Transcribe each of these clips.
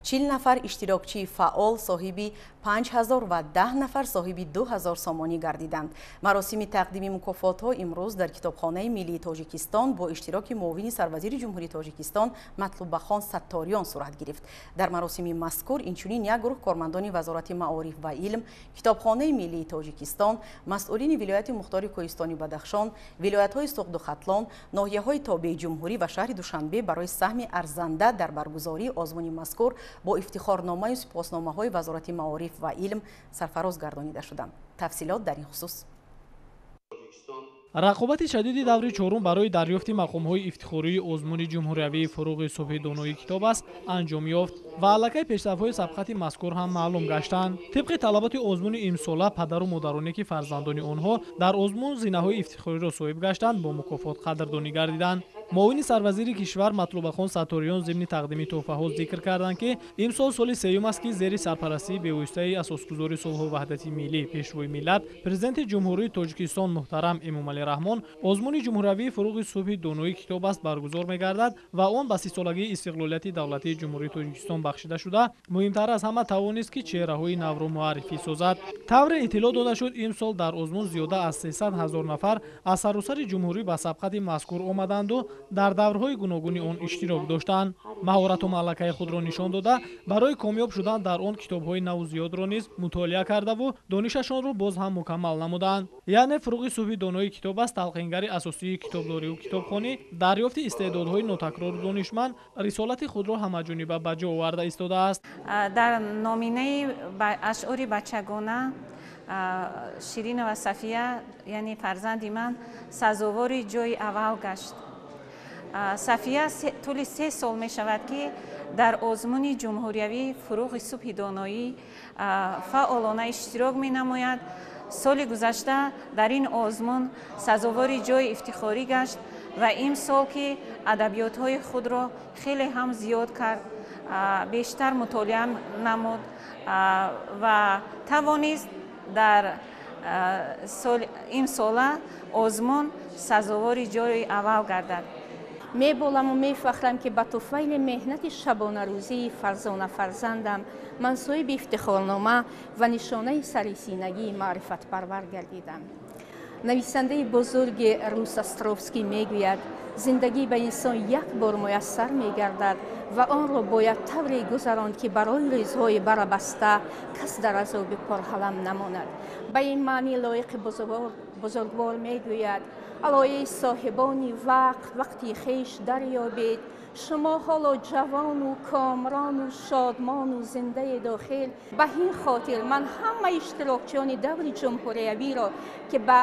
40 нафар иштирокчии фаъол соҳиби 5000 ва 10 нафар соҳиби 2000 сомонӣ гардиданд. Маросими тақдими мукофотҳо имрӯз дар Китобхонаи миллии Тоҷикистон бо иштироки муовини сарвазири Ҷумҳурии Тоҷикистон Матлубахон Сатториён сурат гирифт. Дар маросими мазкур инчунин як гурӯҳ кормандони Вазорати маориф ва илм, Китобхонаи миллии Тоҷикистон, масъулини вилояти мухтори Кӯҳистони Бадахшон, вилоятҳои Суғду Хатлон, ноҳияҳои тобеи ҷумҳурӣ ва шаҳри Душанбе барои саҳми арзанда дар баргузории озмуни мазкур бо ифтихорномаю сипосномаҳои Вазорати маориф ва илм сарфароз гардонида шуданд. Тафсилот дар ин хусус. Рақобати шадиди даври чорум барои дарёфти мақомҳои ифтихории озмуни ҷумҳуриявии «Фуруғи субҳи донои китоб аст» анҷом ёфт ва аллакай пешсафҳои сабқати мазкур ҳам маълум гаштанд. Тибқи талаботи озмуни имсола, падару модароне ки фарзандони онҳо дар озмун зинаҳои ифтихориро соҳиб гаштанд, бо мукофот қадрдонӣ гардиданд. Муовини сарвазири кишвар Матлубахон Сатториён зимни тақдими тӯҳфаҳо зикр карданд, ки имсол соли сеюм аст, ки зери сарпарастии бевоситаи асосгузори сулҳу ваҳдати миллӣ, Пешвои миллат, Президенти Ҷумҳурии Тоҷикистон муҳтарам Эмомалӣ Раҳмон озмуни ҷумҳуриявии «Фуруғи субҳи донои китоб аст» баргузор мегардад ва он ба 30-солагии истиқлолияти давлатии Ҷумҳурии Тоҷикистон бахшида шуда, муҳимтар аз ҳама тавонист, ки чеҳраҳои навро муаррифӣ созад. Тавре иттилоъ дода шуд, имсол дар озмун зиёда аз 300 ҳазор нафар аз саросари ҷумҳурӣ ба сабқати мазкур омаданду дар даврҳои гуногуни он иштирок доштанд. Маҳорату малакаи худро нишон дода, барои комёб шудан дар он китобҳои наву зиёдро низ мутолиа кардаву донишашонро боз ҳам мукаммал намуданд. Яъне «Фуруғи субҳи донои китоб аст» талқингари асосии китобдорию китобхонӣ, дарёфти истеъдодҳои нотакрору донишманд рисолати худро ҳамаҷониба ба ҷо оварда истодааст. Дар номинаи ашъори бачагона Ширинова Сафия, яъне фарзанди ман, сазовори ҷои аввал гашт. Сафия тӯли 3 сол мешавад, ки дар озмуни ҷумҳуриявии «Фуруғи субҳи доноӣ» фаъолона иштирок менамояд. Соли гузашта дар ин озмун сазовори ҷои ифтихорӣ гашт ва имсол, ки адабиётҳои худро хеле ҳам зиёд кард, бештар мутолиа намуд ва тавонист дар имсола озмун сазовори ҷои аввал гардад. Меболаму мефахрам, ки ба туфайли меҳнати шабонарӯзии фарзона фарзандам ман соҳиби ифтихорнома ва нишонаи сарисинагии маърифатпарвар гардидам. Нависандаи бузурги рус Островский мегӯяд: «Зиндагӣ ба инсон як бор муяссар мегардад ва онро бояд тавре гузаронд, ки барои рӯзҳои барабаста кас дар азоби пурҳалам намонад». Ба ин маънӣ Лоиқи бузургвор мегӯяд: «Алои соҳибони вақт, вақти хеш дарёбед. Шумо ҳоло ҷавону комрону шодмону зиндаи дохил». Ба ин хотир ман ҳама иштирокчиёни даври ҷумҳуриявиро, ки ба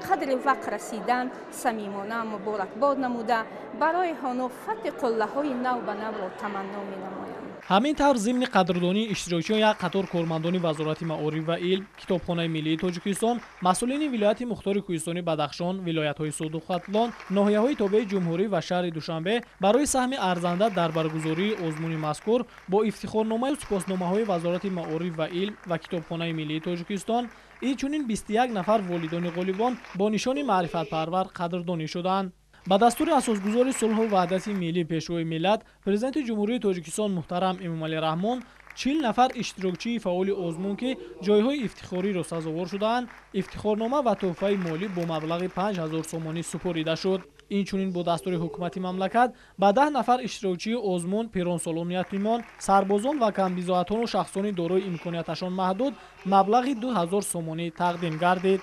қадри вақт расидан, самимона муборакбод намуда, барои онҳо фатҳи қуллаҳои нав ба навро таманно менамоям. Ҳамин тавр, зимни қадрдонии иштирокчиён як қатор кормандони Вазорати маориф ва илм, Китобхонаи миллии Тоҷикистон, масъулини вилояти мухтори Кӯҳистони Бадахшон, вилоятҳои Суғду Хатлон, ноҳияҳои тобеи ҷумҳурӣ ва шаҳри Душанбе барои саҳми арзанда дар баргузории озмуни мазкур бо ифтихорномаю сипосномаҳои Вазорати маориф ва илм ва Китобхонаи миллии Тоҷикистон, инчунин 21 нафар волидони ғолибон бо нишони маърифатпарвар қадрдонӣ шуданд. Ба дастури асосгузори сулҳу ваҳдати миллӣ, Пешвои миллат, Президенти Ҷумҳурии Тоҷикистон муҳтарам Эмомалӣ Раҳмон, 40 нафар иштирокчии фаъоли озмун, ки ҷойҳои ифтихориро сазовор шудаанд, ифтихорнома ва тӯҳфаи молӣ бо маблағи 5000 сомонӣ супорида шуд. Инчунин бо дастури ҳукумати мамлакат ба 10 нафар иштирокчии озмун, пиронсолону ятимон, сарбозон ва камбизоатону шахсони дорои имконияташон маҳдуд маблағи 2000 сомонӣ тақдим гардид.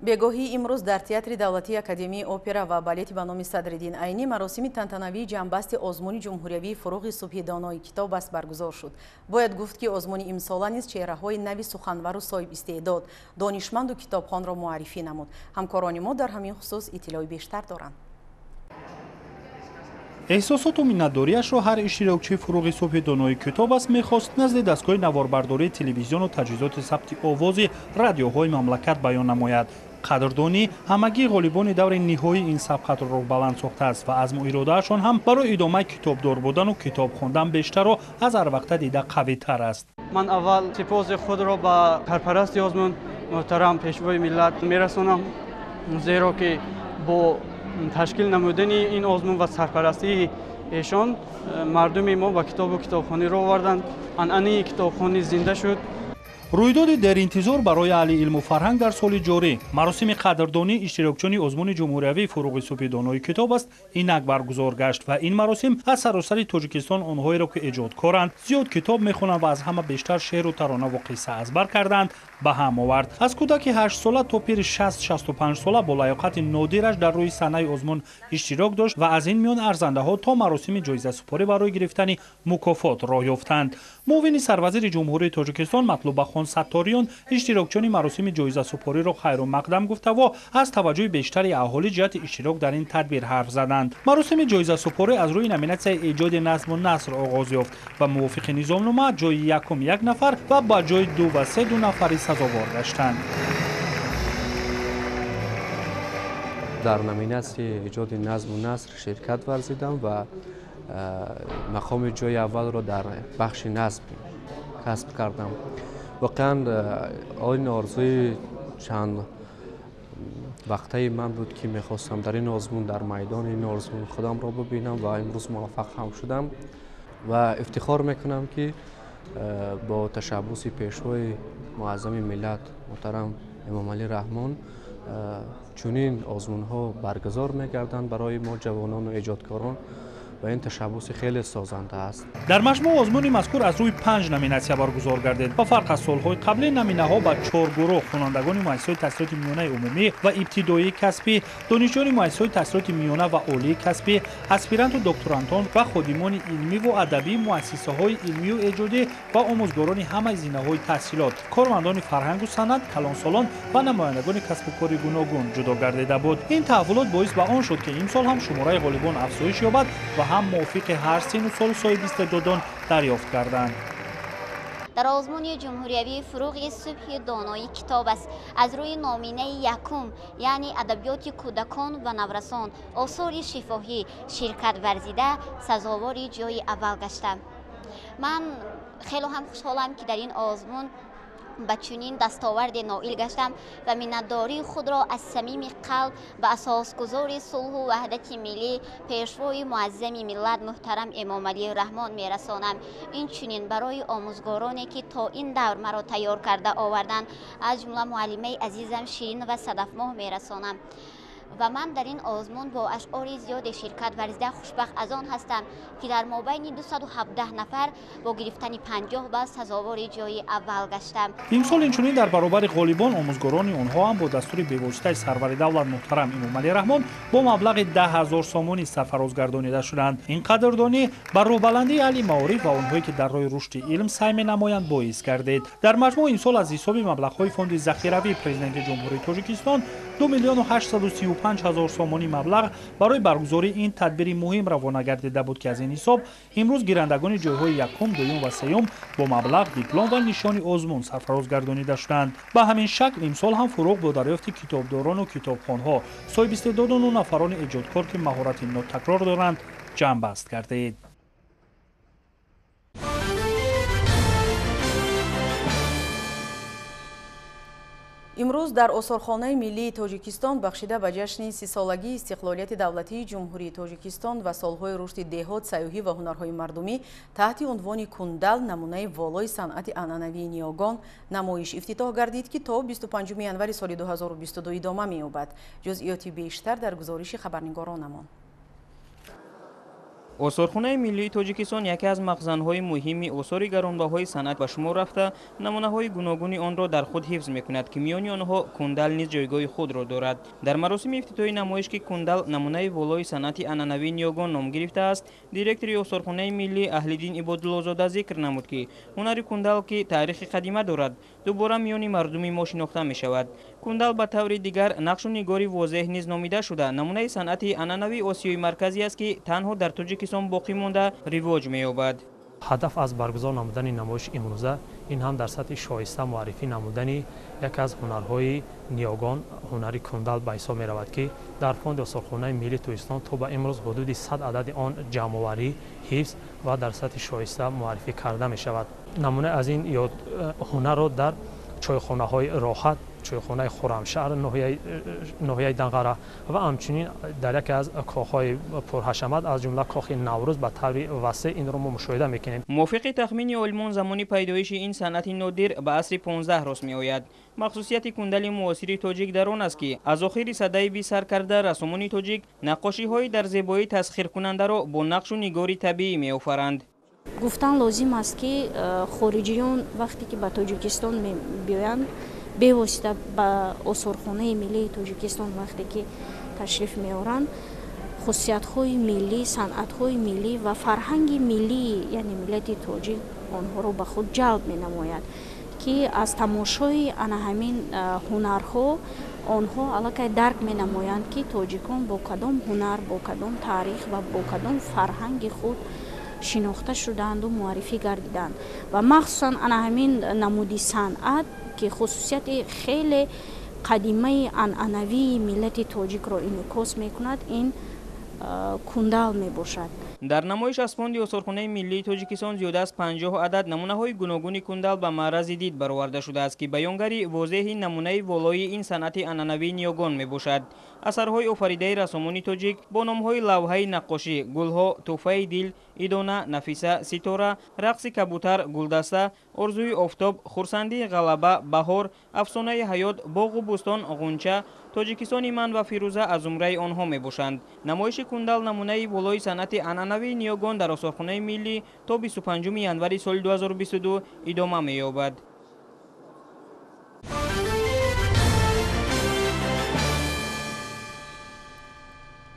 Бегоҳии имрӯз дар Театри давлатии Академияи опера ва балети ба номи Садриддин Айнӣ маросими тантанавии ҷамъбасти озмуни ҷумҳуриявии «Фуруғи субҳи донои китоб аст» баргузор шуд. Бояд гуфт, ки озмуни имсола низ чеҳраҳои нави суханвару соҳибистеъдод, донишманду китобхонро муаррифӣ намуд. Ҳамкорони мо дар ҳамин хусус иттилои бештар доранд. Эҳсосоту миннатдориашро ҳар иштирокчии «Фуруғи субҳи донои китоб аст» мехост назди дастгоҳи наворбардории телевизиону таҷҳизоти сабти овози радиоҳои мамлакат баён намояд. Қадрдонӣ ҳамагии ғолибони даври ниҳоии ин сабқатро роҳбаланд сохтааст ва азму иродаашон ҳам барои идомаи китобдор будану китоб хондан бештарро аз ҳар вақта дида қавитар аст. Ман аввал сипоси худро ба сарпарасти озмун, муҳтарам Пешвои миллат мерасонам, зеро ки бо ташкил намудани ин озмун ва сарпарастии эшон мардуми мо ба китобу китобхонӣ ро оварданд. Анъанаи китобхонӣ зинда шуд. Рӯйдоди деринтизор барои аҳли илму фарҳанг дар соли ҷорӣ маросими қадрдонии иштирокчиёни озмуни ҷумҳуриявии фуруғи субҳи донои китоб аст инак баргузор гашт ва ин маросим аз саросари Тоҷикистон онҳоеро ки эҷодкоранд, зиёд китоб мехонанд ва аз ҳама бештар шеъру таронаву қисса аз бар карданд ба ҳам овард. Аз кӯдаки 8сола то пири 60-65 сола бо лаёқати нодираш дар рӯи саҳнаи озмун иштирок дошт ва аз ин миён арзандаҳо то маросими ҷоизасупорӣ барои гирифтани мукофот роҳ ёфтанд. Муовини сарвазири Ҷумҳурии Тоҷикистон Матлубахон Сатториён иштирокчиёни маросими ҷоизасупориро хайру мақдам гуфтаву аз таваҷҷӯҳи бештари аҳолӣ ҷиҳати иштирок дар ин тадбир ҳарф заданд. Маросими ҷоизасупорӣ аз рӯи номинатсияи эҷоди назму наср оғоз ёфт ва мувофиқи низомнома ҷои якум як нафар ва ба ҷои ду ва се ду нафари сазовор гаштанд. Дар номинатсияи эҷоди назму наср ширкат варзидам ва мақоми ҷои аввалро дар бахши назм касб кардам. Воқеан ин орзуи чанд вақтаи ман буд, ки мехостам дар ин озмун, дар майдони ин озмун худамро бибинам ва имрӯз муваффақ ҳам шудам ва ифтихор мекунам, ки бо ташаббуси пешвои муаззами миллат муҳтарам Эмомалӣ Раҳмон чунин озмунҳо баргузор мегарданд барои мо ҷавонону эҷодкорон ва ин ташаббуси хеле созанда аст. Дар маҷмӯъ озмуни мазкур аз рӯи 5 номинатсия баргузор гардид. Ба фарқ аз солҳои қаблӣ номинаҳо ба 4 гурӯҳ хонандагони муассисаҳои таҳсилоти миёнаи умумӣ ва ибтидоии касбӣ, донишҷӯёни муассисаҳои таҳсилоти миёна ва олии касбӣ, аспиранту докторантон ва ходимони илмиву адабии муассисаҳои илмию эҷодӣ ва омӯзгорони ҳамаи зинаҳои таҳсилот, кормандони фарҳангу санъат, калонсолон ва намояндагони касбу кори гуногун ҷудо гардида буд. Ин таҳаввулот боис ба он шуд, ки имсол ҳам шумораи ғолибон афзоиш ёбад ва ҳам мувофиқи ҳар сину солу соҳиби истеъдодон дарёфт карданд. Дар озмуни ҷумҳуриявии фуруғи субҳи донои китоб аст аз рӯи номинаи якум, яъне адабиёти кӯдакон ва наврасон, осори шифоҳӣ ширкат варзида сазовори ҷои аввал гаштам. Ман хело ҳам хушҳолам, ки дар ин озмун ба чунин дастоварде ноил гаштам ва миннатдории худро аз самими қалб ба асосгузори сулҳу ваҳдати миллӣ, пешвои муаззами миллат муҳтарам Эмомалӣ Раҳмон мерасонам. Инчунин барои омӯзгороне, ки то ин давр маро тайёр карда оварданд, аз ҷумла муаллимаи азизам Ширин ва Садафмоҳ мерасонам. Ва ман дар ин озмун бо ашъори зиёде ширкат варзида хушбахт аз он ҳастам, ки дар мобайни 217 нафар бо гирифтани 50 балл сазовори ҷои аввал гаштам. Имсол инчунин дар баробари ғолибон омӯзгорони онҳо ҳам бо дастури бевоситаи сарвари давлат муҳтарам Эмомалӣ Раҳмон бо маблағи 10 000 сомонӣ сарфароз гардонида шуданд. Ин қадрдонӣ ба рӯҳбаландии аҳли маориф ва онҳое ки дар роҳи рушди илм саъй менамоянд боис гардид. Дар маҷмӯъ имсол аз ҳисоби маблағҳои фонди захиравии Президенти Ҷумҳурии Тоҷикистон 2 835 000 сомонӣ маблағ барои баргузории ин тадбири муҳим равона гардида буд, ки аз ин ҳисоб имрӯз гирандагони ҷойҳои якум, дуюм ва сеюм бо маблағ, диплом ва нишони озмун сарфароз гардонида шуданд. Ба ҳамин шакл имсол ҳам фуруғ бо дарёфти китобдорону китобхонҳо, соҳибистеъдодону нафарони эҷодкор, ки маҳорати нотакрор доранд, ҷамъбаст гардид. Имрӯз дар Осорхонаи миллии Тоҷикистон бахшида ба ҷашни 30-солагии истиқлолияти давлатии Ҷумҳурии Тоҷикистон ва солҳои рушди деҳот, сайёҳӣ ва ҳунарҳои мардумӣ таҳти унвони «Кундал намунаи волои санъати анъанавии ниёгон» намоиш ифтитоҳ гардид, ки то 25 январи соли 2022 идома меёбад. Ҷузъиёти бештар дар гузориши хабарнигоронамон. Осорхонаи миллии Тоҷикистон яке аз махзанҳои муҳими осори гаронбаҳои санъат ба шумор рафта, намунаҳои гуногуни онро дар худ ҳифз мекунад, ки миёни онҳо кундал низ ҷойгоҳи худро дорад. Дар маросими ифтитоҳи намоиш, ки кундал намунаи волои санъати анъанавии ниёгон ном гирифтааст, директори Осорхонаи миллӣ Аҳлиддин Ибодуллозода зикр намуд, ки ҳунари кундал, ки таърихи қадима дорад, дубора миёни мардуми мо шинохта мешавад. Кундал ба таври дигар нақшу нигори возеҳ низ номида шуда, намунаи санъати анъанавии Осиёи Марказӣ аст, ки танҳо дар Тоҷикистон боқӣ монда ривоҷ меёбад. Ҳадаф аз баргузор намудани намоиши имрӯза ин ҳам дар сатҳи шоиста муаррифӣ намудани яке аз ҳунарҳои ниёгон, ҳунари кундал ба ҳисоб меравад, ки дар фонди Осорхонаи миллии Тоҷикистон то ба имрӯз ҳудуди 100 адади он ҷамъоварӣ, ҳифз ва дар сатҳи шоиста муаррифӣ карда мешавад. Намуна аз ин ҳунарро дар чойхонаҳои роҳат Чойхонаи Хуррамшаҳр ноҳияи Данғара ва ҳамчунин дар яке аз кохҳои пурҳашамат, аз ҷумла кохи Наврӯз, ба таври васеъ инро мо мушоҳида мекунем. Мувофиқи тахмини олимон, замони пайдоиши ин санъати нодир ба асри 15 рост меояд. Махсусияти кундали муосири тоҷик дар он аст, ки аз охири садаи 20 сар карда рассомони тоҷик наққошиҳои дар зебоӣ тасхиркунандаро бо нақшу нигори табиӣ меофаранд. Гуфтан лозим аст, ки хориҷиён вақте ки ба Тоҷикистон мебиёянд, бевосита ба осорхонаи миллии Тоҷикистон вақте ки ташриф меоранд, хусусиятҳои миллӣ, санъатҳои миллӣ ва фарҳанги миллии, яъне миллати тоҷик, онҳоро ба худ ҷалб менамояд, ки аз тамошои ана ҳамин ҳунарҳо онҳо аллакай дарк менамоянд, ки тоҷикон бо кадом ҳунар, бо кадом таърих ва бо кадом фарҳанги худ шинохта шудаанду муаррифӣ гардиданд. Ва махсусан ана ҳамин намуди санъат, ки хусусияти хеле қадимаи анъанавии миллати тоҷикро инъикос мекунад, ин кундал мебошад. Дар намоиш аз фонди осорхонаи миллии Тоҷикистон зиёда аз 50 адад намунаҳои гуногуни кундал ба маърази дид бароварда шудааст, ки баёнгари возеҳи намунаи волои ин санъати анъанавии ниёгон мебошад. Асарҳои офаридаи рассомони тоҷик бо номҳои лавҳаи наққошӣ, гулҳо, тӯҳфаи дил, идона, нафиса, ситора, рақси кабутар, гулдаста, орзуи офтоб, хурсандии ғалаба, баҳор, афсонаи ҳаёт, боғу бӯстон, ғунча, Тоҷикистони ман ва Фирӯза аз зумраи онҳо мебошанд. Намоиши кундал намунаи волои санъати анъанавии ниёгон дар осорхонаи миллӣ то 25 январи соли 2022 идома меёбад.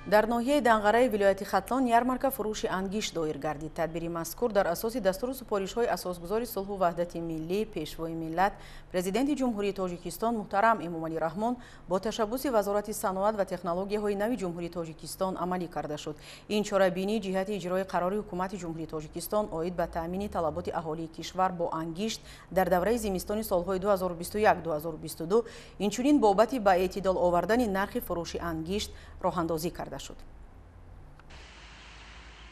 Дар ноҳияи Данғараи вилояти Хатлон ярмарка фурӯши ангишт доир гардид. Тадбири мазкур дар асоси дастуру супоришҳои асосгузори сулҳу ваҳдати миллӣ, пешвои миллат, Президенти Ҷумҳурии Тоҷикистон муҳтарам Эмомалӣ Раҳмон бо ташаббуси Вазорати саноат ва технологияҳои нави Ҷумҳурии Тоҷикистон амалӣ карда шуд. Ин чорабинӣ ҷиҳати иҷрои қарори Ҳукумати Ҷумҳурии Тоҷикистон оид ба таъмини талаботи аҳолии кишвар бо ангишт дар давраи зимистони солҳои 2021-2022, инчунин бобати ба эътидол овардани нархи фурӯши ангишт роҳандозӣ карда шуд.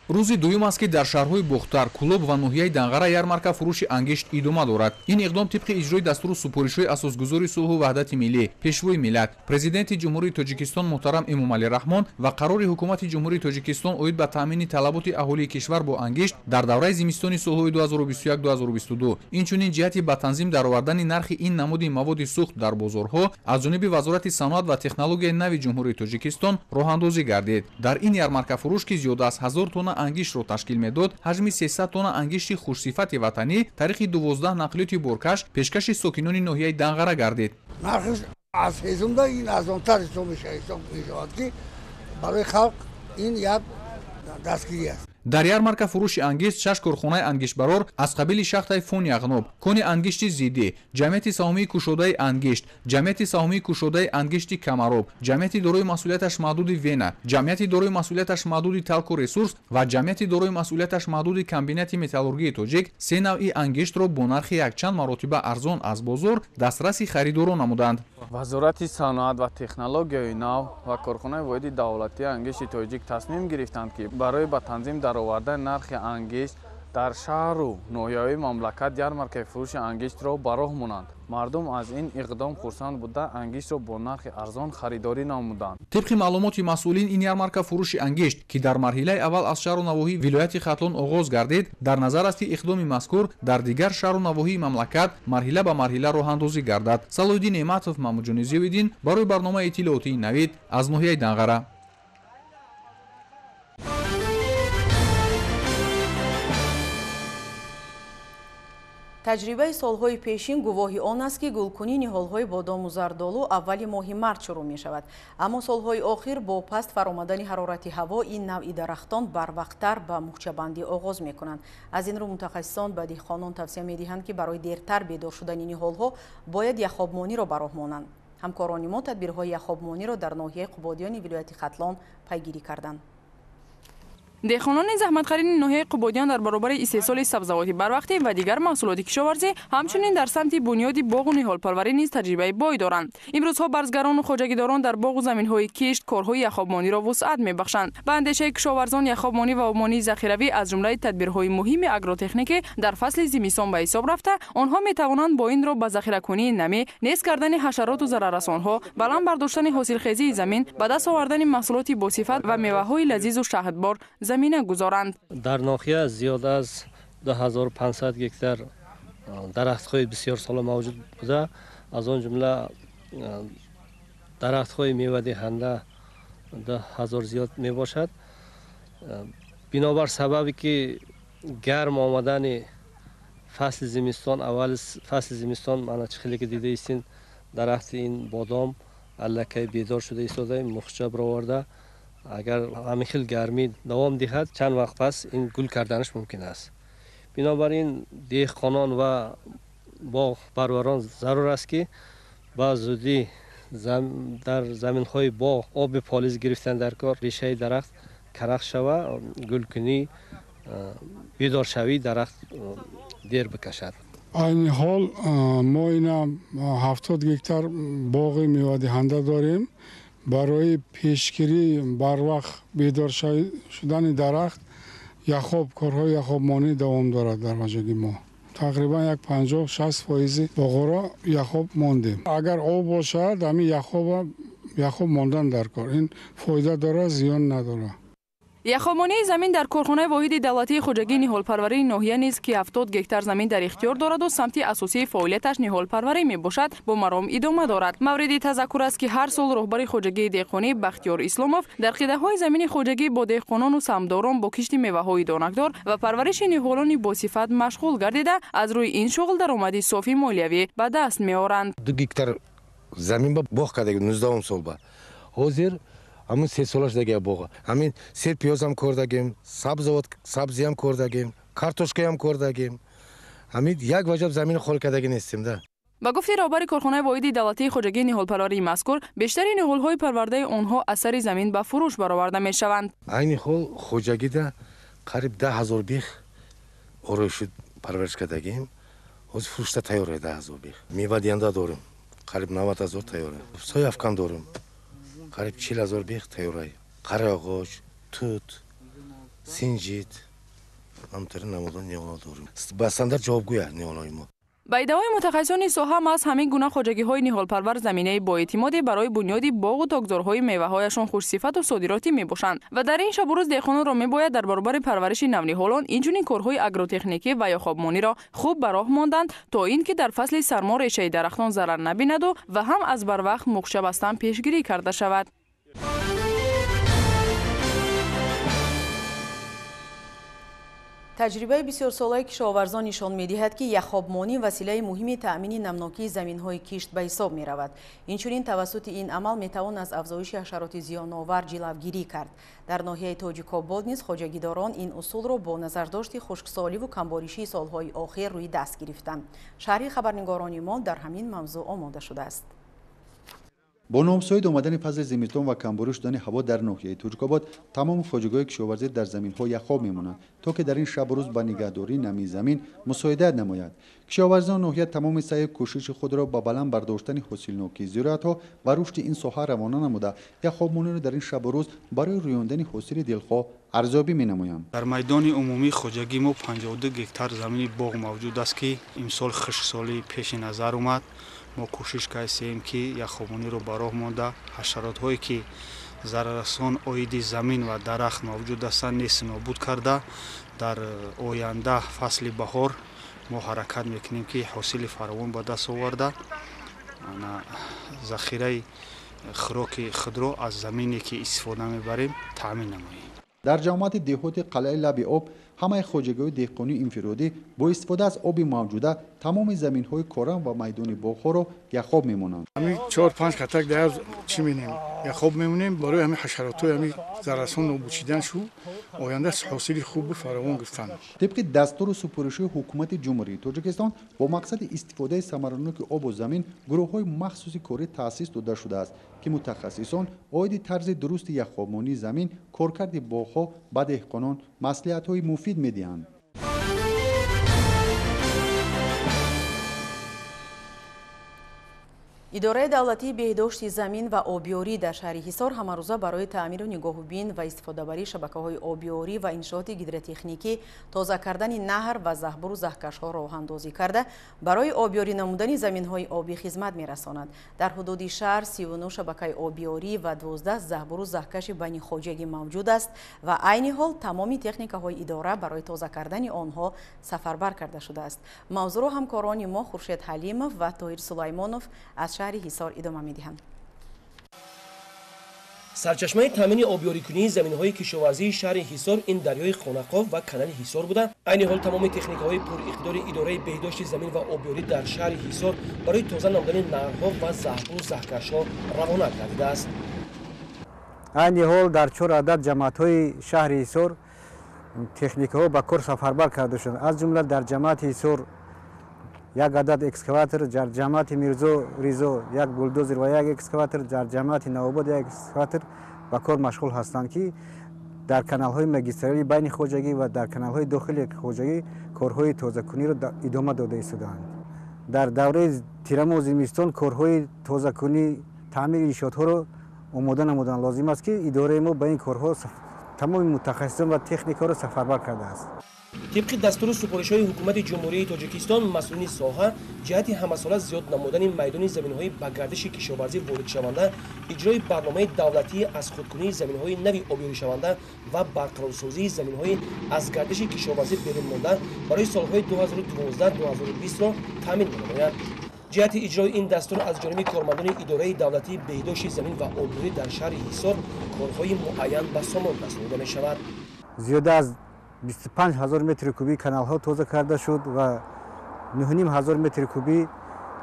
Рӯзи дуюм аст, ки дар шаҳрҳои Бохтар, Кӯлоб ва ноҳияи Данғара ярмарка фурӯши ангишт идома дорад. Ин иқдом тибқи иҷрои дастуру супоришҳои асосгузори сулҳу ваҳдати миллӣ, пешвои миллат, Президенти Ҷумҳурии Тоҷикистон муҳтарам Эмомалӣ Раҳмон ва қарори Ҳукумати Ҷумҳурии Тоҷикистон оид ба таъмини талаботи аҳолии кишвар бо ангишт дар давраи зимистони солҳои 2021-2022, инчунин ҷиҳати ба танзим даровардани нархи ин намуди маводи сӯхт дар бозорҳо аз ҷониби Вазорати саноат ва технологияи нави Ҷумҳурии Тоҷикистон роҳандозӣ гардид. Дар ин ярмаркафурӯш, ки зиёда аз 1000 тонна ангиштро ташкил медод, ҳаҷми 300 тонна ангишти хушсифати ватанӣ тариқи 12 нақлиёти боркаш пешкаши сокинони ноҳияи Данғара гардид. Нархиш аз ҳезумда ин арзонтар ҳисоб мешавад, ки барои халқ ин як дастгирӣ аст. Дар ярмарка фурӯши ангишт шаш корхонаи ангиштбарор аз қабили шахтаи Фони Яғноб, кони ангишти Зиддӣ, ҷамъияти саҳомии кушодаи ангишт, ҷамъияти саҳомии кушодаи ангишти Камароб, ҷамъияти дорои масъулияташ маҳдуди Вена, ҷамъияти дорои масъулияташ маҳдуди Талко Ресурс ва ҷамъияти дорои масъулияташ маҳдуди комбинати металлургии тоҷик се навъи ангиштро бо нархи якчанд маротиба арзон аз бозор дастраси харидорон намуданд. Вазорати саноат ва технологияи нав ва корхонаи воҳиди давлатии ангишти тоҷик тасмим гирифтанд, ки барои ба танзим даровардани нархи ангишт дар шаҳру ноҳияҳои мамлакат ярмаркаи фурӯши ангиштро ба роҳ монанд. Мардум аз ин иқдом хурсанд буда, ангиштро бо нархи арзон харидорӣ намуданд. Тибқи маълумоти масъулин, ин ярмарка фурӯши ангишт, ки дар марҳилаи аввал аз шаҳру навоҳии вилояти Хатлон оғоз гардид, дар назар аст, ки иқдоми мазкур дар дигар шаҳру навоҳии мамлакат марҳила ба марҳила роҳандозӣ гардад. Салоҳиддин Неъматов, Маҳмудҷони Зиёвиддин барои барномаи иттилоотии Навид аз ноҳияи Данғара. Таҷрибаи солҳои пешин гувоҳи он аст, ки гулкунии ниҳолҳои бодому зардолу аввали моҳи март шурӯъ мешавад. Аммо солҳои охир бо паст фаромадани ҳарорати ҳаво ин навъи дарахтон барвақттар ба муғчабандӣ оғоз мекунанд. Аз ин рӯ мутахассисон ба деҳқонон тавсия медиҳанд, ки барои дертар бедор шудани ниҳолҳо бояд яхобмониро ба роҳ монанд. Ҳамкорони мо тадбирҳои яхобмониро дар ноҳияи Қубодиёни вилояти Хатлон пайгирӣ карданд. Деҳқонони заҳматқарини ноҳияи Қубодиён дар баробари истеҳсоли сабзавоти барвақтӣ ва дигар маҳсулоти кишоварзӣ, ҳамчунин дар самти бунёди боғу ниҳолпарварӣ низ таҷрибаи бой доранд. Имрӯзҳо барзгарону хоҷагидорон дар боғу заминҳои кишт корҳои яхобмониро вусъат мебахшанд. Ба андешаи кишоварзон, яхобмонӣ ва обмонии захиравӣ аз ҷумлаи тадбирҳои муҳими агротехникӣ дар фасли зимистон ба ҳисоб рафта, онҳо метавонанд бо ин роҳ ба захиракунии намӣ, нест кардани ҳашароту зараррасонҳо, баланд бардоштани ҳосилхезии замин, ба даст овардани маҳсулоти босифат ва меваҳои лазизу шаҳдбор замина гузоранд. Дар ноҳия зиёд аз 2500 гектар дарахтҳои бисёрсола мавҷуд буда, аз он ҷумла дарахтҳои мевадиҳанда 2000 зиёд мебошад. Бинобар сабабе ки гарм омадани фасли зимистон, аввали фасли зимистон мана чӣ хеле ки дида истин, дарахти ин бодом аллакай бедор шуда истода, мухча бароварда. Агар ҳамин хел гармӣ давом диҳад, чанд вақт пас ин гул карданаш мумкин аст. Бинобар ин деҳқонон ва боғпарварон зарур аст ки ба зудӣ дар заминҳои боғ оби полиз гирифтан дар кор, решаи дарахт карах шава, гулкунӣ, бедоршавии дарахт дер бикашад. Айни ҳол мо ина 70 гектар боғи мевадиҳанда дорем. Барои пешгирӣ барвақт бедор шудани дарахт яхоб, корҳои яхобмонӣ давом дорад. Дар хоҷагии мо тақрибан як 50-60 фоизи боғҳоро яхоб мондем. Агар об бошад, ҳамин яхоб мондан дар кор, ин фоида дорад, зиён надорад. Яхобмонии замин дар корхонаи воҳиди давлатии хоҷагии ниҳолпарварии ноҳия низ, ки 70 гектар замин дар ихтиёр дораду самти асосии фаъолияташ ниҳолпарварӣ мебошад, бо маром идома дорад. Мавриди тазаккур аст, ки ҳар сол роҳбари хоҷагии деҳқонӣ Бахтиёр Исломов дар қидаҳои замини хоҷагӣ бо деҳқонону самдорон бо кишти меваҳои донакдор ва парвариши ниҳолони босифат машғул гардида, аз рӯи ин шуғл даромади софи молиявӣ ба даст меоранд. 2 гектар замин ба боғ кардаги 19 сол ба ҳозир ҳамин 3 солаш дагия боға. Ҳамин сер пиёзам кордагем, сабзавот сабзиам кордагем, картошкаям кордагем. Ҳамин як ваҷаб замини хол кардаги нестем да. Ба гуфти роҳбари корхонаи воҳиди давлатии хоҷагии ниҳолпарварии мазкур, бештари ниҳолҳои парвардаи онҳо аз сари замин ба фурӯш бароварда мешаванд. Айни ҳол хоҷагида қариб 10 000 бех ороиши парвариш кардагем. Ҳозир фурӯшта тайёр 10 000 бех. Мевадиҳанда дорем, қариб 90 000 тайёр. Сояфкан дорем, қариб 40 000 бех тайёрай. Қараоғоч, тут, синҷид, ҳамтари намудон ниҳолҳо дорем. Ба стандарт ҷавобгӯя ниҳолҳои мо. Ба иддаои мутахассисони соҳа, маҳз ҳамин гуна хоҷагиҳои ниҳолпарвар заминаи боэътимоде барои бунёди боғу токзорҳои меваҳояшон хушсифату содиротӣ мебошанд ва дар ин шабу рӯз деҳқононро мебояд дар баробари парвариши навниҳолон инчунин корҳои агротехникӣ ва яхобмониро хуб ба роҳ монданд, то ин ки дар фасли сармо решаи дарахтон зарар набинаду ва ҳам аз барвақт муғча бастан пешгирӣ карда шавад. Таҷрибаи бисёрсолаи кишоварзон нишон медиҳад, ки яхобмонӣ василаи муҳими таъмини намнокии заминҳои кишт ба ҳисоб меравад. Инчунин тавассути ин амал метавон аз афзоиши ҳашароти зиёновар ҷилавгирӣ кард. Дар ноҳияи Тоҷикобод низ хоҷагидорон ин усулро бо назардошти хушксоливу камборишии солҳои охир рӯи даст гирифтанд. Шарҳи хабарнигорони мо дар ҳамин мавзӯъ омода шудааст. Бо номусоид омадани фасли зимистон ва камборӣ шудани ҳаво дар ноҳияи Тоҷикобод, тамоми хоҷагиҳои кишоварзӣ дар заминҳо яхоб мемонанд, то ки дар ин шабу рӯз ба нигаҳдории намии замин мусоидат намояд. Кишоварзони ноҳия тамоми саъю кӯшиши худро ба баланд бардоштани ҳосилнокии зироатҳо ва рушди ин соҳа равона намуда, яхобмониро дар ин шабу рӯз барои рӯёндани ҳосили дилхоҳ арзёбӣ менамоянд. Дар майдони умумии хоҷагии мо 52 гектар замини боғ мавҷуд аст, ки имсол хушксолӣ пеши назар омад. Мо кӯшиш кардем, ки яхобмониро ба роҳ монда, ҳашаротҳое ки зараррасон оиди замин ва дарахт мавҷуд ҳастанд, нест нобуд карда, дар оянда фасли баҳор мо ҳаракат мекунем, ки ҳосили фаровон ба даст оварда, захираи хӯроки худро аз замине ки истифода мебарем таъмин намоем. Дар ҷамоати деҳоти қалъаи лаби об ҳамаи хоҷагиҳои деҳқонии инфиродӣ бо истифода аз оби мавҷуда тамоми заминҳои корам ва майдони боғҳоро яхоб мемонанд. Ҳамин 4-5 катак дар чӣ менем, яхоб мемонем барои ҳамин ҳашаротҳои ҳамин зараррасон нобуд шидан шу. Оянда ҳосили хубу фаровон гирифтанд. Тибқи дастуру супоришҳои ҳукумати Ҷумҳурии Тоҷикистон бо мақсади истифодаи самараноки обу замин гурӯҳҳои махсуси корӣ таъсис дода шудааст, ки мутахассисон оиди тарзи дурусти яхобмонии замин, коркарди боғҳо ба деҳқонон маслиҳатҳои муфид медиҳанд. Идораи давлатии беҳдошти замин ва обиёрӣ дар шаҳри Ҳисор ҳамарӯза барои таъмиру нигоҳубин ва истифодабарии шабакаҳои обиёрӣ ва иншооти гидротехникӣ, тоза кардани наҳр ва заҳбуру заҳкашҳо роҳандозӣ карда, барои обиёрӣ намудани заминҳои обӣ хизмат мерасонад. Дар ҳудуди шаҳр 39 шабакаи обиёрӣ ва 12 заҳбуру заҳкаши байнихоҷагӣ мавҷуд аст ва айни ҳол тамоми техникаҳои идора барои тоза кардани онҳо сафарбар карда шудааст. Мавзӯъро ҳамкорони мо Хуршед Ҳалимов ва Тоҳир Сулаймонов аз шаҳри Ҳисор идома медиҳанд. Сарчашмаи таъмини обёрикунии заминҳои кишоварзии шаҳри Ҳисор ин дарёи Хонақоф ва канали Ҳисор буда, айни ҳол тамоми техникаҳои пуриқтидори идораи беҳдошти замин ва обёрӣ дар шаҳри Ҳисор барои тоза намудани наҳрҳо ва заҳбуру заҳкашҳо равона гардидааст. Айни ҳол дар 4 адад ҷамоатҳои шаҳри Ҳисор техникаҳо ба кор сафарбар карда шуданд. Аз ҷумла дар ҷамоати Ҳисор як адад экскаватор, дар ҷамоати Мирзо Ризо як булдозер ва як экскаватор, дар ҷамоати Навобод як экскаватор ба кор машғул ҳастанд, ки дар каналҳои магистралии байни хоҷагӣ ва дар каналҳои дохили хоҷагӣ корҳои тозакуниро идома дода истодаанд. Дар давраи тирамоҳу зимистон корҳои тозакунӣ, таъмири иншоотҳоро омода намудан лозим аст, ки идораи мо ба ин корҳо тамоми мутахассисон ва техникаро сафарбар кардааст. Тибқи дастуру супоришҳои ҳукумати Ҷумҳурии Тоҷикистон, масъулини соҳа ҷиҳати ҳамасола зиёд намудани майдони заминҳои ба гардиши кишоварзӣ воридшаванда, иҷрои барномаи давлатии аз худкунии заминҳои нави обёришаванда ва барқарорсозии заминҳои аз гардиши кишоварзӣ берун монда барои солҳои 2012-2020-ро таъмин менамояд. Ҷиҳати иҷрои ин дастур аз ҷониби кормандони идораи давлатии беҳдошти замин ва обёрӣ дар шаҳри Ҳисор корҳои муайян ба сомон расонида мешавад. Зиёда аз 25 ҳазор метри кубии каналҳо тоза карда шуд ва 9,5 ҳазор метри кубии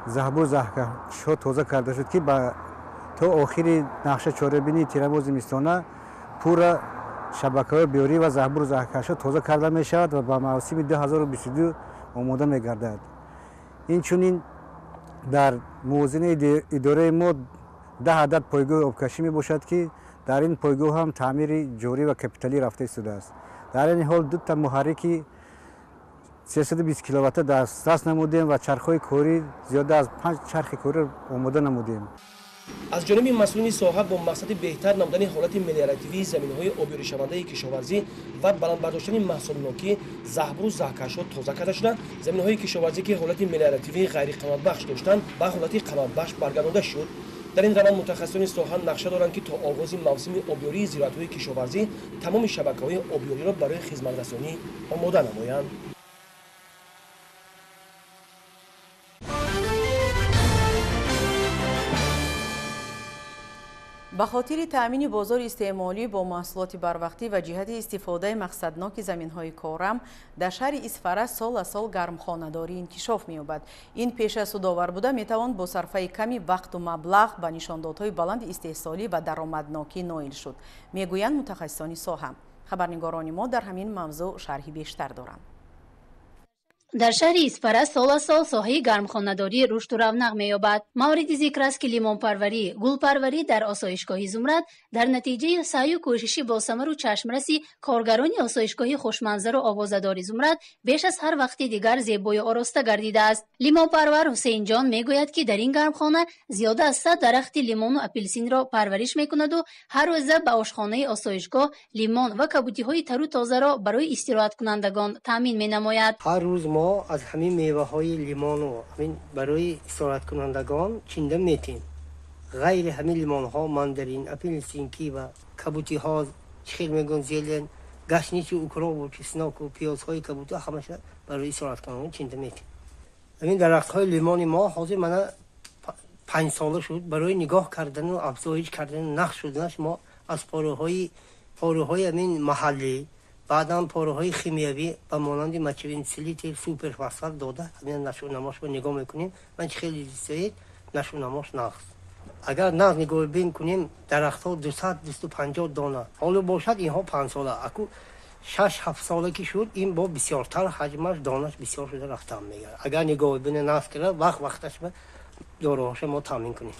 заҳбуру заҳкашҳо тоза карда шуд, ки то охири нақша чорабинии тирамоҳу зимистона пурра шабакаҳои обёрӣ ва заҳбуру заҳкашҳо тоза карда мешавад ва ба мавсими 2022 омода мегардад. Инчунин дар мувозинаи идораи мо 10 адад пойгоҳи обкашӣ мебошад, ки дар ин пойгоҳ ҳам таъмири ҷорӣ ва капиталӣ рафта истодааст. Дар ин ҳол дута муҳаррики 320 киловатта дастрас намудем ва чархҳои корӣ зиёда аз 5 чархи кориро омода намудем. Аз ҷониби масъулини соҳа бо мақсади беҳтар намудани ҳолати мелиоративии заминҳои обёришавандаи кишоварзӣ ва баланд бардоштани маҳсулнокӣ, заҳбуру заҳкашҳо тоза карда шуда, заминҳои кишоварзӣ, ки ҳолати мелиоративии ғайриқаноатбахш доштанд, ба ҳолати қаноатбахш баргардонда шуд. Дар ин раванд мутахассисони соҳа нақша доранд, ки то оғози мавсими обёрии зироатҳои кишоварзӣ тамоми шабакаҳои обёриро барои хизматрасонӣ омода намоянд. Ба хотири таъмини бозори истеъмолӣ бо маҳсулоти барвақтӣ ва ҷиҳати истифодаи мақсадноки заминҳои корам дар шаҳри Исфара сол аз сол гармхонадорӣ инкишоф меёбад. Ин пеша судовар буда метавон бо сарфаи ками вақту маблағ ба нишондодҳои баланди истеҳсолӣ ва даромаднокӣ ноил шуд, мегӯянд мутахассисони соҳа. Хабарнигорони мо дар ҳамин мавзӯъ шарҳи бештар доранд. Дар шаҳри Исфара сол аз сол соҳаи гармхонадорӣ рушду равнақ меёбад. Мавриди зикр аст, ки лимонпарварӣ, гулпарварӣ дар осоишгоҳи Зумрад дар натиҷаи саъю кӯшиши босамару чашмраси коргарони осоишгоҳи хушманзару овозадори Зумрад беш аз ҳар вақти дигар зебою ороста гардидааст. Лимонпарвар Ҳусейнҷон мегӯяд, ки дар ин гармхона зиёда аз 100 дарахти лимону апелсинро парвариш мекунаду ҳар рӯза ба ошхонаи осоишгоҳ лимон ва кабутиҳои тару тозаро барои истироҳаткунандагон таъмин менамояд. Ҳар рӯз мо аз ҳамин меваҳои лимону ҳамин барои истироҳаткунандагон чинда метем. Ғайри ҳамин лимонҳо мандарин, апелсин, кива, кабутиҳо, чӣ хел мегӯянд, зелен, гашничу, укробу, чесноку, пиёзҳои кабутӣ ҳамаша барои истироҳаткунандагон чинда метем. Ҳамин дарахтҳои лимони мо ҳозир мана 5 сола шуд. Барои нигоҳ кардану афзоиш кардану нақш шуданаш мо аз пораҳои ҳамин маҳаллӣ, баъдан пораҳои химиявӣ ба монанди мочевин, селитр, суперфосфат дода ҳамин нашъунамошро нигоҳ мекунем. Ман чӣ хеле дистаед, нашъунамош нағз. Агар нағз нигоҳбин кунем, дарахтҳо 200-250 дона ҳоло бошад, инҳо 5 сола. Аку 6-7 сола ки шуд, ин бо бисёртар ҳаҷмаш, донаш бисёр шуда рафтан мегардад. Агар нигоҳбини нафт кунад, вақт вақташ ба доруҳоша мо таъмин кунем.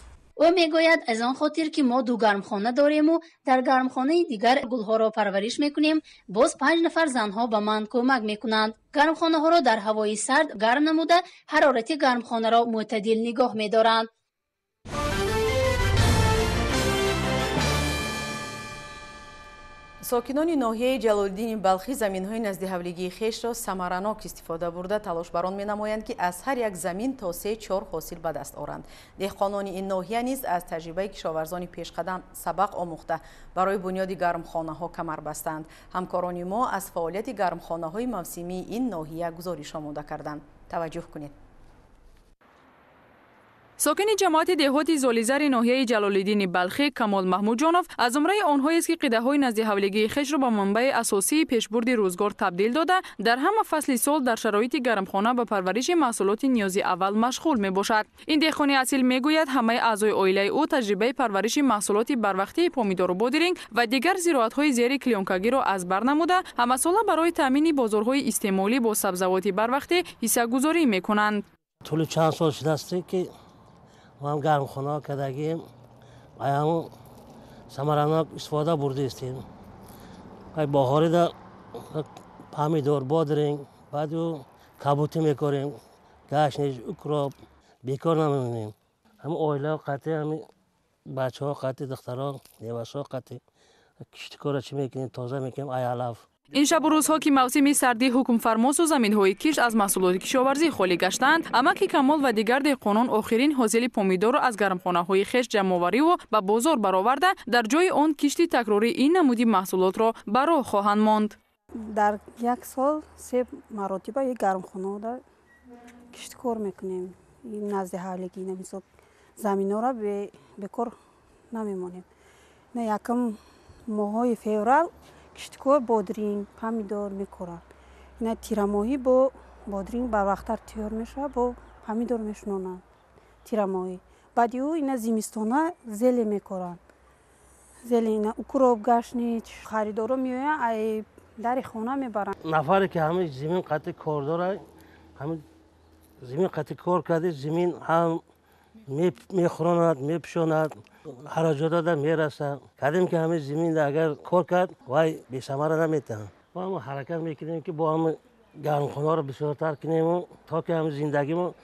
Ӯ мегӯяд, аз он хотир ки мо ду гармхона дорему дар гармхонаи дигар гулҳоро парвариш мекунем, боз 5 нафар занҳо ба ман кӯмак мекунанд. Гармхонаҳоро дар ҳавои сард гарм намуда, ҳарорати гармхонаро мӯътадил нигоҳ медоранд. Сокинони ноҳияи Ҷалолиддини Балхӣ заминҳои наздиҳавлигии хешро самаранок истифода бурда талошбарон менамоянд, ки аз ҳар як замин то 3-4 ҳосил ба даст оранд. Деҳқонони ин ноҳия низ аз таҷрибаи кишоварзони пешқадам сабақ омӯхта барои бунёди гармхонаҳо камар бастанд. Ҳамкорони мо аз фаъолияти гармхонаҳои мавсимии ин ноҳия гузориш омода карданд. Таваҷҷӯҳ кунед. Сокини ҷамоати деҳоти Золизари ноҳияи Ҷалолиддини Балхӣ Камол Маҳмудҷонов аз зумраи онҳоест, ки қидаҳои наздиҳавлигии хешро ба манбаи асосии пешбурди рӯзгор табдил дода, дар ҳама фасли сол дар шароити гармхона ба парвариши маҳсулоти ниёзи аввал машғул мебошад. Ин деҳқони асил мегӯяд, ҳамаи аъзои оилаи ӯ таҷрибаи парвариши маҳсулоти барвақтии помидору бодиринг ва дигар зироатҳои зери клёнкагиро аз бар намуда, ҳамасола барои таъмини бозорҳои истеъмолӣ бо сабзавоти барвақтӣ ҳиссагузорӣ мекунанд. Тӯли чанд сол шудааст, ки мо ҳам гармхонаҳо кардагием ва ҳамун самаранок истифода бурдаистем. Баҳорида помидор, бодиринг, баъду кабутӣ мекорем, гашниж, укроп, бекор намемонем. Ҳамин оилаҳо қатъи, ҳамин бачаҳо қатъи, духтарҳо, невасҳо қатъи киштикорро чӣ мекунем, тоза мекунем, ай алаф. Ин шабу рӯзҳо, ки мавсими сардӣ ҳукмфармосу заминҳои кишт аз маҳсулоти кишоварзӣ холӣ гаштаанд, амаки Камол ва дигар деҳқонон охирин ҳосили помидорро аз гармхонаҳои хеш ҷамъовариву ба бозор бароварда, дар ҷои он кишти такрории ин намуди маҳсулотро ба роҳ хоҳанд монд. Дар як сол 3 маротиба як гармхонаҳода кишткор мекунем. Назди ҳавлигӣ мисол заминҳоро бекор намемонем. Якум моҳҳои феврал кишткор бодринг, помидор мекоранд. Ина тирамоҳӣ бо бодринг барвақттар тайёр мешавад, бо помидор мешунонанд тирамоҳӣ. Баъди ӯ ина зимистона зеле мекоранд. Зеле ина укроп, гашнич, харидоро меоянд, ай дари хона мебаранд. Нафаре ки ҳамин зимин қатъи кор дорад, ҳамин зимин қатъи кор карди, зимин ҳам мехӯронад, мепӯшонад, хароҷотода мерасад. Кардем ки ҳамин зимин агар кор кард, вай бесамара наметаҳад. Мо ҳам ҳаракат мекунем, ки бо ҳамин гармхонаҳоро бисёртар кунему, то ки ҳамин зиндагимо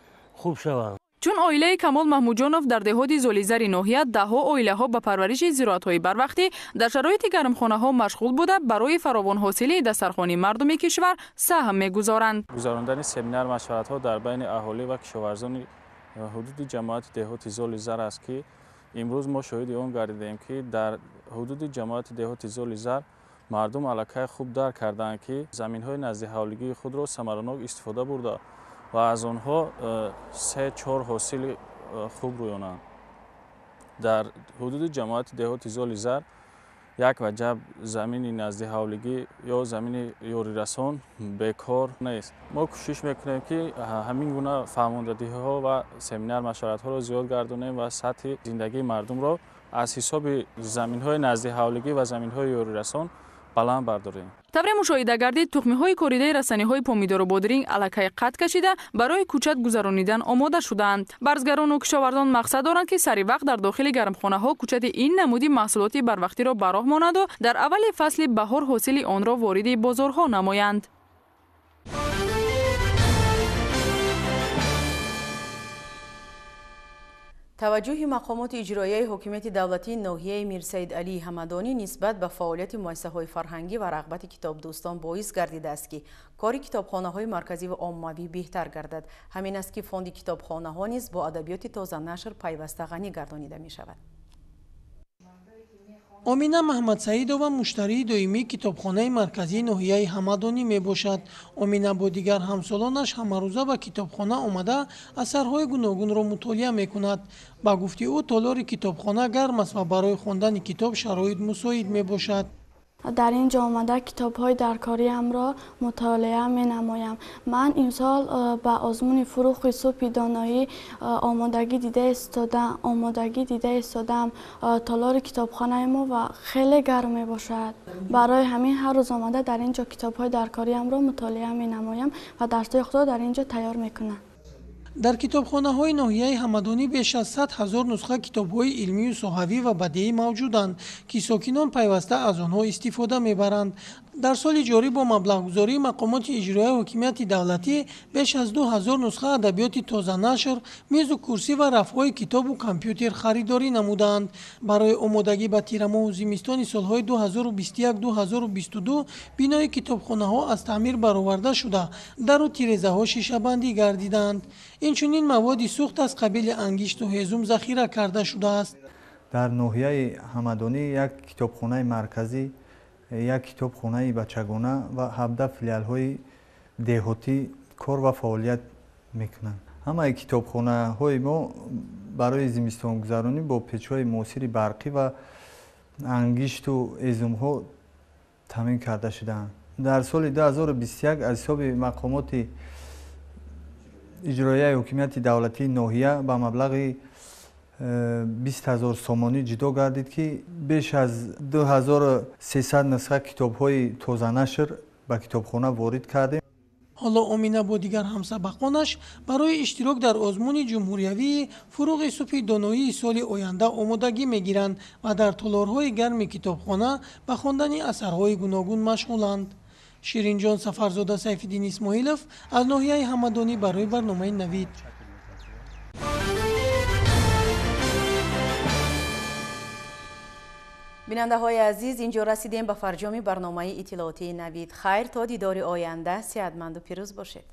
хуб шавад. Чун оилаи Камол Маҳмудҷонов дар деҳоти Золизари ноҳия даҳҳо оилаҳо ба парвариши зироатҳои барвақтӣ дар шароити гармхонаҳо машғул буда, барои фаровонҳосилии дастархони мардуми кишвар саҳм мегузоранд. Гузарондани семинар машваратҳо дар байни аҳолӣ ва кишоварзони ҳудуди ҷамоати деҳоти Золизар аст, ки имрӯз мо шоҳиди он гардидем, ки дар ҳудуди ҷамоати деҳоти Золизар мардум аллакай хуб дарк карданд, ки заминҳои наздиҳавлигии худро самаранок истифода бурда ва аз онҳо 3-4 ҳосили хуб рӯёнанд. Дар ҳудуди ҷамоати деҳоти Золизар як ваҷаб замини наздиҳавлигӣ ё замини ёрирасон бекор нест. Мо кӯшиш мекунем, ки ҳамин гуна фаҳмондадиҳиҳо ва семинар машваратҳоро зиёд гардонем ва сатҳи зиндагии мардумро аз ҳисоби заминҳои наздиҳавлигӣ ва заминҳои ёрирасон баланд бардорем. Тавре мушоҳида гардид, тухмиҳои коридаи растаниҳои помидору бодиринг аллакай қад кашида, барои кӯчат гузаронидан омода шудаанд. Барзгарону кишоварзон мақсад доранд, ки сари вақт дар дохили гармхонаҳо кӯчати ин намуди маҳсулоти барвақтиро ба роҳ монанду дар аввали фасли баҳор ҳосили онро вориди бозорҳо намоянд. Таваҷҷӯҳи мақомоти иҷроияи ҳокимияти давлатии ноҳияи Мирсаид Алии Ҳамадонӣ нисбат ба фаъолияти муассисаҳои фарҳангӣ ва рағбати китобдӯстон боис гардидааст, ки кори китобхонаҳои марказӣ ва оммавӣ беҳтар гардад. Ҳамин аст, ки фонди китобхонаҳо низ бо адабиёти тозанашр пайваста ғанӣ гардонида мешавад. Омина Маҳмадсаидова муштарии доимии китобхонаи марказии ноҳияи Ҳамадонӣ мебошад. Омина бо дигар ҳамсолонаш ҳамарӯза ба китобхона омада, асарҳои гуногунро мутолиа мекунад. Ба гуфти ӯ, толори китобхона гарм аст ва барои хондани китоб шароит мусоид мебошад. Дар ин ҷо омада китобҳои даркориамро мутолиа менамоям. Ман имсол ба озмуни Фурӯғи субҳи доноӣ омодагӣ дида истодаам. Толори китобхонаи мо ва хеле гарм мебошад. Барои ҳамин ҳар рӯз омада дар ин ҷо китобҳои даркориамро мутолиа менамоям ва дарсҳои худро дар ин ҷо тайёр мекунам. Дар китобхонаҳои ноҳияи Ҳамадонӣ беш аз 100 ҳазор нусха китобҳои илмию соҳавӣ ва бадеӣ мавҷуданд, ки сокинон пайваста аз онҳо истифода мебаранд. Дар соли ҷорӣ бо маблағгузории мақомоти иҷроияи ҳокимияти давлатӣ беш аз 2000 нусха адабиёти тозанашр, мизу курсӣ ва рафҳои китобу компютер харидорӣ намуданд. Барои омодагӣ ба тирамоҳу зимистони солҳои 2021-2022 бинои китобхонаҳо аз таъмир бароварда шуда, дару тирезаҳо шишабандӣ гардиданд. Инчунин маводи сӯхт аз қабили ангишту ҳезум захира карда шудааст. Дар ноҳияи Ҳамадонӣ як китобхонаи марказӣ, як китобхонаи бачагона ва 17 филиалҳои деҳотӣ кор ва фаъолият мекунанд. Ҳамаи китобхонаҳои мо барои зимистонгузаронӣ бо печҳои муосири барқӣ ва ангишту ҳезумҳо таъмин карда шудаанд. Дар соли 2021 аз ҳисоби мақомоти иҷроияи ҳокимияти давлатии ноҳия ба маблағи 20 ҳазор сомонӣ ҷудо гардид, ки беш аз 2300 нусха китобҳои тозанашр ба китобхона ворид кардем. Ҳоло Омина бо дигар ҳамсабақонаш барои иштирок дар озмуни ҷумҳуриявии Фурӯғи субҳи доноии соли оянда омодагӣ мегиранд ва дар толорҳои гарми китобхона ба хондани асарҳои гуногун машғуланд. Ширинҷон Сафарзода, Сайфиддин Исмоилов аз ноҳияи Ҳамадонӣ барои барномаи Навид. Бинандаҳои азиз, инҷо расидем ба фарҷоми барномаи иттилоотии Навид. Хайр, то дидори оянда сеҳатманду пирӯз бошед.